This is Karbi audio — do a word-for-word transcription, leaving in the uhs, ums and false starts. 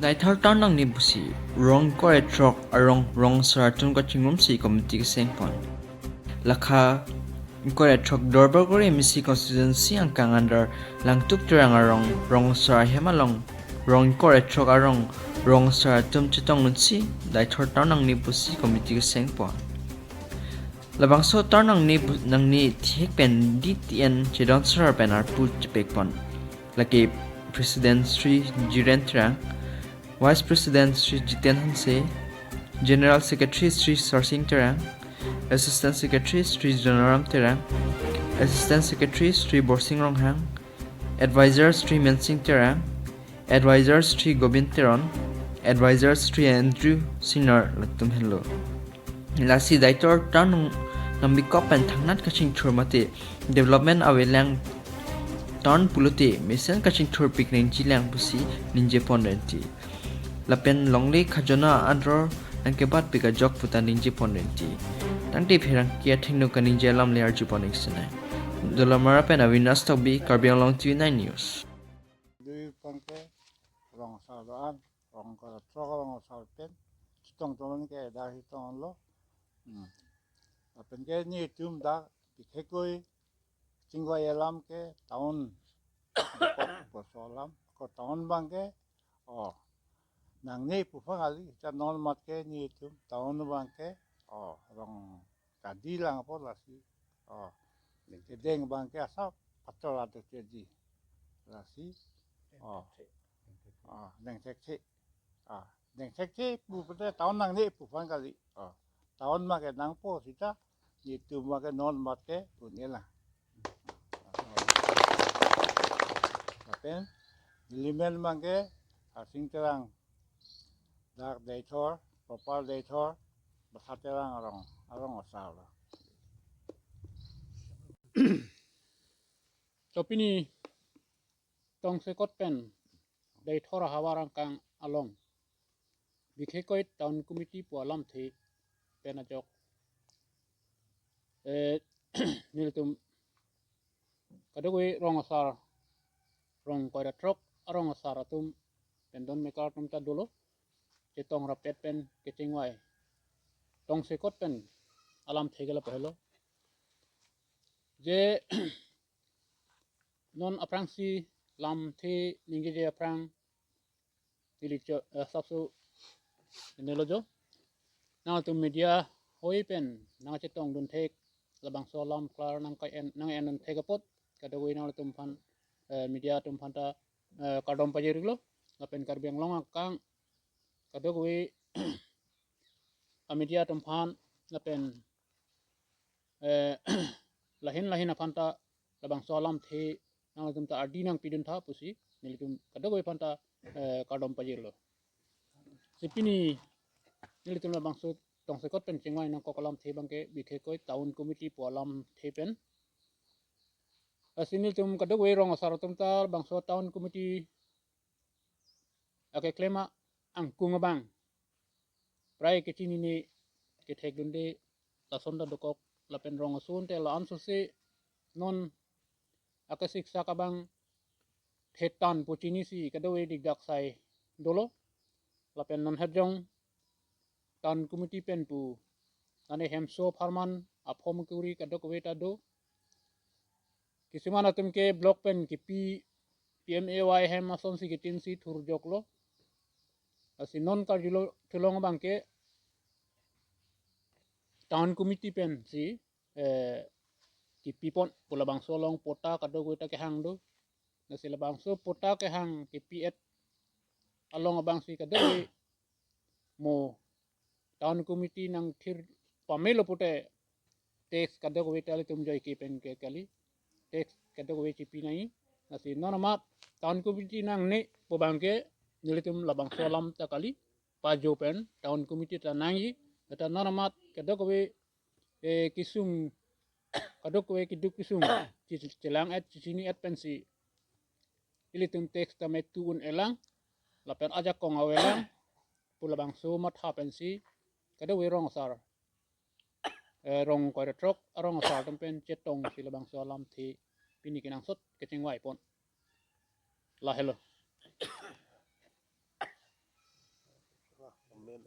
Deithor town nangni pusi rong ingkoi ra throk arong rong asar atum kachingrumsi committee kesengpon. Lakha ingkoi ra throk Duarbagori M A C constituency angkang under Langtup Terang arong rong asar ahem along rong ingkoi ra throk arong rong asar atum chetongdunsi Deithor town nangni pusi committee kesengpon. Labangso town nangni bu-, nangni thihek pen D T N Chedon Sar pen arpu chepekpon. Lake President Shri Jiren Terang, Vice President Shri Jiten Hanse, General Secretary Shri Sarsing Terang, Assistant Secretary Shri Jonaram Terang, Assistant Secretary Shri Borsing Ronghang, Advisor Shri Mensing Terang, Advisor Shri Gobind Teron, Advisor Shri Andrew Singnar latum henlo. Lasi Deithor town nang-, nangbikok pen thangnat kachingthur mate development avelang town pulote mesen kachingthur pikningjilang pusi ningjepon renti. Lapen longle khajona anror nangkebatpik ajok puta ningjepon renti. Tangte pherangke athengno kaningje alam le arjupon iksinai. Dolamara pen Avinash Tokbi, Karbi Anglong T V nine News. Dui pangke rong asar do-an, rong ingkoi ra throk rong asar pen chetongdun ke dak chetonglo. Hmm. Lapen ke netum dak bikhekoi chingvai alam ke town, poso alam, ko town abangke, oh, nangni pu aphan kali, ta non amat ke netum town abangke, oh, rong kadi lang apot lasi, oh, kedeng abangke asap pator ato kedi lasi, oh, oh, dengthekthe. Ah, dengthekthe pu pute town nangni pu aphan kali. Ah, town abangke nangpo seta, netum abangke non amat ke un-elang. Lapen, development abangke, Sarsing Terang, dak Deithor, proper Deithor, Basa Terang arong, arong asar lo. To pini tongsekot pen Deithor ahavar angkang along bikhekoi town committee pu alamthe pen ajok, eh, nelitum kadokave rong asar, rong ingkoi ra throk arong asar atum pen don mekar atum ta dolo, chetong rapet pen kechingvai tongsekot pen alamthe ke lapu helo. Je non aphrangsi lamthe ningjeje aphrang neli cho, eh, sapso nelo jo. Nangtum media hoi pen nangchetongdun thek, labangso alam klar nang ka-en, nang-endun thek apot kadokave nangtum aphan, eh, media atum aphan ta, eh, kardom pajirlo. Lapen Karbi Anglong angkang kadokave a media atum aphan lapen, eh, lahin lahin aphan ta labangso alamthe nangtum ta ardi nangpidun tha pusi nelitum kadokave aphan ta, eh, kardom pajirlo. Si pini nelitum labangso tongsekot pen chingvai nangkok alamthe abangke bikhekoi town committee pu alamthe pen. Lasi nelitum kadokave rong asar atum ta labangso town committee akeklem angkung abang prai kechinine kethekdunde lason ta dokok, lapen rong ason te la-an sose non akesiksak abang thetan pu chinisi kadokave dikdak sai dolo. Lapen non herjong town committee pen pu nane hemso apharman aphom kuri kadokave ta do. Kisuman atum ke block pen kipi P M A Y hem asonsi kitinsi thurjoklo. Lasi non karjulo thulong abangke town committee pensi, eh, kipipon pu labangso along pota kadokave ta kehang do. Lasi labangso pota kehang kipi-et along abangsi kadokave mo town committee nangthir pamelo pute tax kadokave ta ilitum joike pen ke kali. Tax kadokave chipi nangji. Lasi non amat town committee nangne pu abangke nelitum labangso alam ta kali. Pajo pen town committee ta nangji. Lata non amat kadokave, eh, kisung, kadokave keduk kesung chi-, chelang-et, chechini-et pensi ilitum tax ta metu un-elang, lapen ajakong avelang pu labangso matha pensi kadokave rong asar, eh, rong ingkoi ra throk arong asar atum pen chetongsi labangso alamthe pini kenangsot kechingvaipon. Lahelo. pen